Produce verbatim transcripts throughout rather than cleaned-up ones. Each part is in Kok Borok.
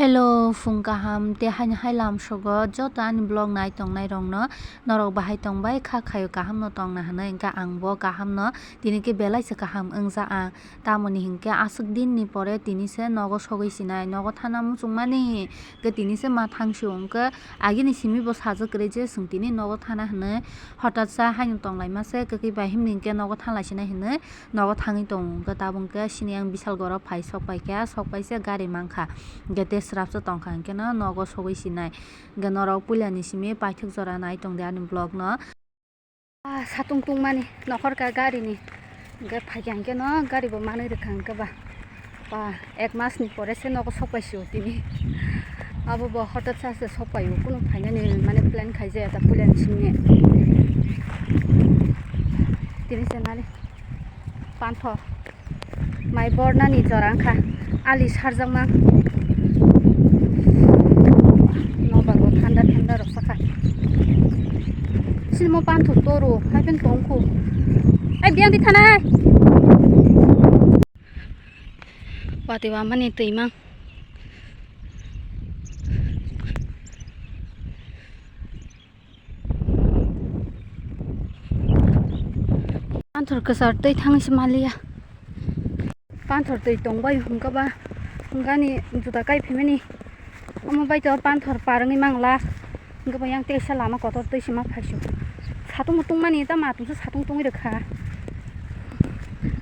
Hello, phung kaham tei haini hai lamsogo joto ani vlog nai tongnai rokno norok bahai tongbai kha khaio kaham no tongna hinwi, hwnkhe ang bo kaham no tini khe belai se kaham wngja ang, tamoni hinkhe aswk din ni pore tini se nogo sogwi sinai, nogo thana muchung mani hwnkhe tini se ma thang sio, hwnkhe agini simi bo sajak kwrwi je chwng tini nogo thana hinwi, hotat sa haino tonglaima se kwkwi bai himni hinkhe nogo thanglai sinai hinwi. Nogo thangwi tongo, hwnkhe tabuk hwnkhe sini ang Bisalgoro phai sok paikha, sok paise gari mankha, hwnkhe tei srapsa tongkha, hwnkhe no nogo sogwi sinai, hwnkhe norok puilani simi paithak jora nai tongdi ani vlog no. Ah, satung tungmani nokhorka garini, hwnkhe phaikha hwnkhe no gari bo manwi rwkha hwnkhe ba. Ba, ek mas ni pore se nogo sok pai sio tini. Abo bo hotat sa se sok paio, kunu phainani mane plan khaijaya ta puilani simi. Tini se nari panthor mai bornani jora wngkha, ali sarjakma. Nobar bo thanda thanda rok sakha. Sini mo panthor toro, hai phano tongkhu. Ai, biyang di thanai. Watwi wamani twi mang. Panthor kwchar twi thangwi se maliya. Panthor twi tongbai hwnkhe ba, hwnkhe ani juda kai phaimani. Omo bai to panthor par wngwi mangla. Hwnkhe bo yang teisa lama kotor twi se ma phaisio. Satung bo tungmani ta matungsa satung tungwi rwkha.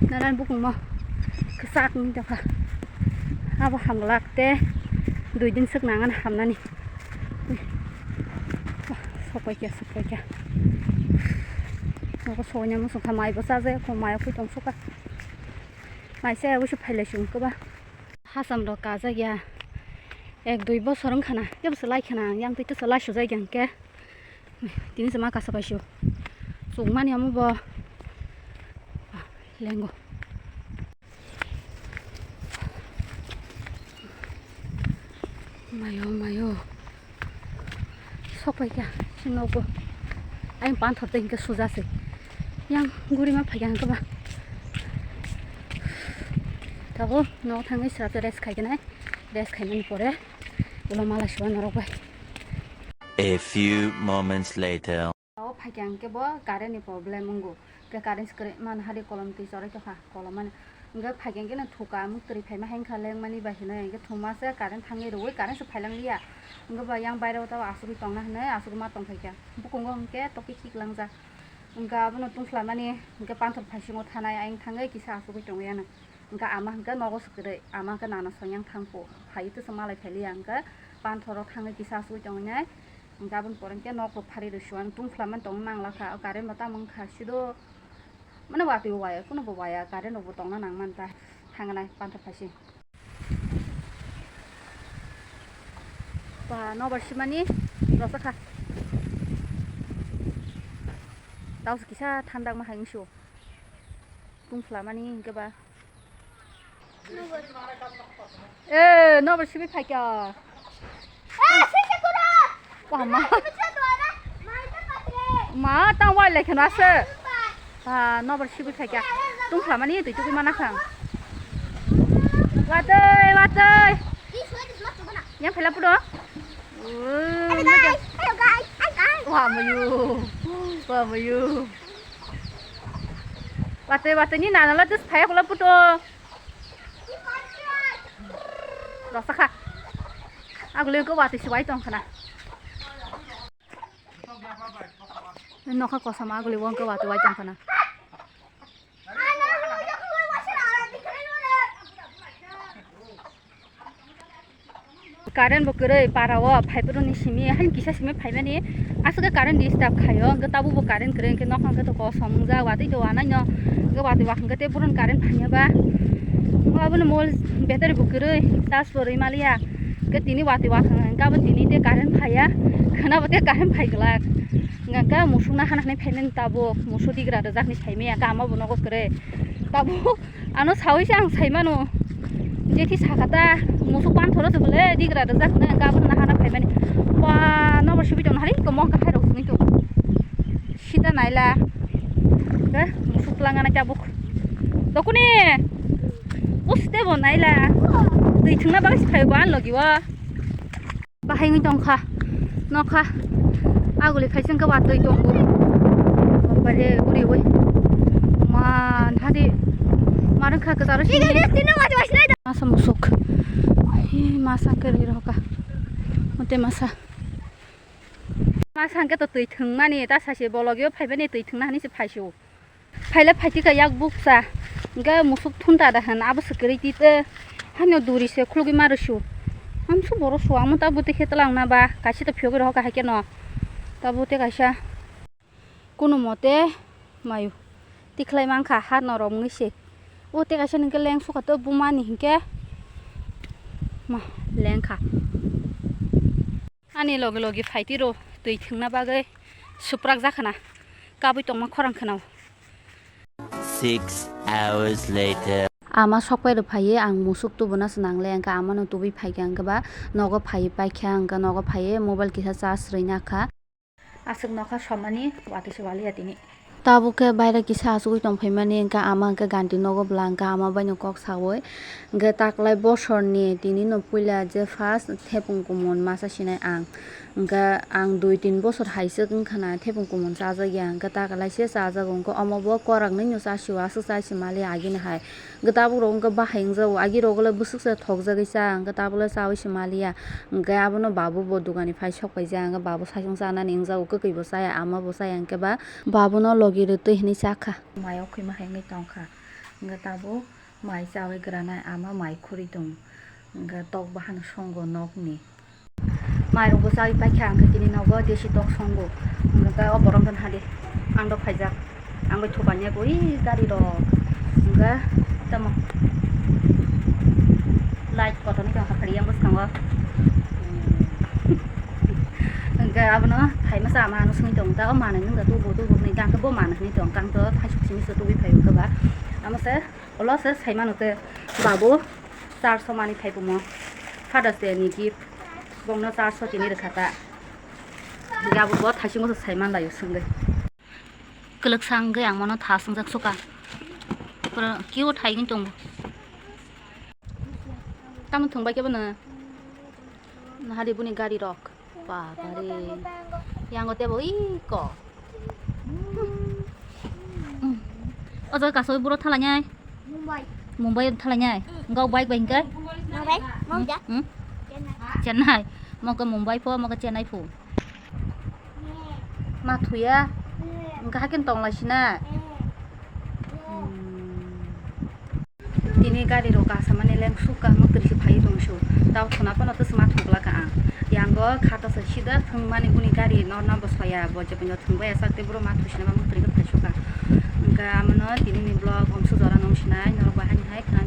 Nanani bukungmo kwchak wngwi tongkha. Abo hamglak tei dui din swk nangan hamnani. Ui. Sokpaikha, sokpaikha. Nogo soina muchungkha, mai bo chajaya kho, mai o khe tongsuka. Mai chaya wi se phailai chwng kwba. Hasam rok kajak ya. Ek dui bosor wngkha na, tei bwsa lai khana, yang twi tesa lai sujai kha hwnkhe. Tini se ma kasa pai sio. Chukmani omo bo. Lengo. Mayo, mayo. Sok pai kha, si nogo. Ayang panthor tei hwnkhe suja se. Yang guri ma phai kha hwnkhe ba. Tabuk nogo thangwi srapsa rest khai khe nai. Rest khaimani pore ulo mala suba norok bai. A few moments later. O phaikha hwnkhe bo current ni problem wngo. Khe current swkre man hari kolom twi chorai tongkha kolom mani. Hwnkhe phaikha hwnkhe no thuka mwtwrwi phaima hai wngkha lengmani bai hinwi hwnkhe thuma se current thangwi rwui current se phailang liya. Hwnkhe bo yang bairo tei asugwi tongna hinwi asugwi ma tongphaikha. Bukungo hwnkhe toki kiklangjak. Hwnkhe abono tungslamani hwnkhe panthor phaisingo thanai ayang thangwi kisa asugwi tongwi ano. Hwnkhe ama hwnkhe nogo swkre ama hwnkhe nana songyang thangkho. Phaiwi tesa malai phailiya hwnkhe panthoro thangwi kisa asugwi tongwi nai. Hwnkhe aboni pore hwnkhe nok rok phari rwsio ang tungslamani tongna nangla kha. O current bo tamo wngkha sido. Mane watwi bo waya, kuno bo waya, current rok bo tongna nang man ta. Thangnai panthor phaisi. Ba nobar simani rwsa kha. Tausa kisa thandak ma hai wngsio. Tungslamani hwnkhe ba. Eh, nobar simi phaikha. Wah, ma. Ma, tang wai lai kheno ase. Ba, nobar simi phaikha. Tungslamani twi tugwi mana khang. Watwi, watwi. Yang phela pudo. Wah, mayu. Wah, mayu. Watwi, watwi ni nana la dus phaya kula pudo. Rwsa kha. Agule ko watwi se wai tong khana. Nokha kosam agule wong ko watwi wai tong khana. Current bo kwrwi para o phaibrwni simi haino kisa simi phaimani aswk current disturb khaio hwnkhe tabuk bo current kwrwi hwnkhe nokha hwnkhe to kosom wngjak watwi to wanaino hwnkhe watwi wahwnkhe tei bohroni current phaiya ba. Obo no mobile battery bo kwrwi charge bo rwi maliya hwnkhe tini watwi wahwng hwnkhe abo tini tei current phaiya khwnabo tei current phai glak hwnkhe musuk nahana hinwi phaimani tabuk musuk digra rwjakni phaimaya hwnkhe ama bo nogo kwrwi tabuk. Ano sawi se ang sai mano. Jethi sakha ta, musuk panthoro se bole digra rwjak hwnwi ang kabun nahana phaimani. Ba, nobar sibui tongno hari, komong kahai rok sini tu. Sita naila. Ke, musuk langana tabuk. Dokuni. Uste bo naila. Twi thwngna bagwi se phaio ba logi o. Bahai wng tongkha, nokha, aguli khaising khe watwi tongo. Bare uri ui. Ma, hadi, marwng kha kwcharo sini. Masa musuk. Hi, masa khe ri roka. Mote masa. Masa hwnkhe to twi thwngmani, ta sasi bologyo phaibani twi thwngna hinwi se phaisio. Phaila phaikhe ka yak buksa, hwnkhe musuk thunta da hwn, abo se kwrwi tite, hano duri se khulugwi ma rwsio. Amsu boro su, amo ta bwtwi khe twlang na ba, kaisa ta phiyogwi rohor ka hai kheno. Ta bwtwi kaisa, kunumote mayu tikhlai mankha ha norom wngwi se. O tei kaisa hwnkhe leng sukha to bumani hwnkhe ma lengkha. Ani logi logi phaitwi rw twi thwngna bagwi suprak jakhana, kabwi tongma khorang khwnao. Six hours later. Ama sokpai rw phaiwi ang musuk tubuna se nangle, hwnkhe amano tubui phaikha, hwnkhe ba nogo phaiwi paikha, hwnkhe nogo phaiwi mobile kisa charge rwina kha. Aswk nokha somani watwi se waliya tini. Tabuk khe baira kisa achugwi tongphaimani, hwnkhe ama hwnkhe ganti nogo bwla, hwnkhe ama baino kok sawi. Hwnkhe taklai bosorni tini no puila je first thepung kumun masa sinai ang. Hwnkhe ang dui tin bosor haiswk wngkha na thepung kumun chajak ya, hwnkhe taklai se chajak, hwnkhe omo bo korak nwi no chasio, aswk chai se mali agini hai. Hwnkhe tabuk rok wngkha bahai wngjago, agi rok le bwswk se thokjagwi cha, hwnkhe tabuk le chaui se maliya. Hwnkhe abono babu bo dukani phai sok paijak, hwnkhe babu saichung chanani wngjago, kwkwi bo chaya, ama bo chaya, hwnkhe ba babuno logi rw twi hinwi chakha. Mai o khwima hai wngwi tongkha, hwnkhe tabuk mai chaui granai ama mai khurui tongo, hwnkhe tok bahano songo nokni. Mairok bo chawi paikha, ang khe tini nogo desi tok songo. Ang khe o borok no hadi, ang rok phaijak, ang bai thupanya kori gari rok. Ang khe tamo light kotor ni tong kha phari yang bwskango. Ang khe abono phai masa ama ano swngwi tong ta, o manwi nung da tubu tubu hinwi, ang khe bo manwi hinwi tong, ang to thaichuk simi se tubui phai khe ba. Amo se. Ulo se sai mano khe babu charso manwi phai phumo Father's Day ni gift bongno charso tini rwkha ta. Hingke abo bo thaisingo se sai manlaio swngwi. Kwlwksa wngwi ang mano tha swngjak suka. Pura cute hai wngwi tongo. Tamo thwngbai khe bono. Nahari buni gari rok. Baba re. Yango tebo iko. O jaga kasawi buro thalanyai. Mumbai. Mumbai thalanyai. Engkau bike bai hingke? Mumbai. Mumbai. Hmm? Chennai. Chennai. Moke Mumbai pho, moke Chennai pho. Ma thuya. Engka hakin tonglai sina. Hmm. Tini gari rok kasamani leng sukha, mwktwi se phaiwi tong su. Tao thuna phano tei sma thuklaka ang. Yango khato se sida thwngmani buni gari no, no bwsaya, bo je phano thwngbai ya sak tei buro ma thusina ma mwktwi khe phai sukha. Hwnkhe amono tini ni vlog omsu jora nung sinai, norok bahai ni hai khna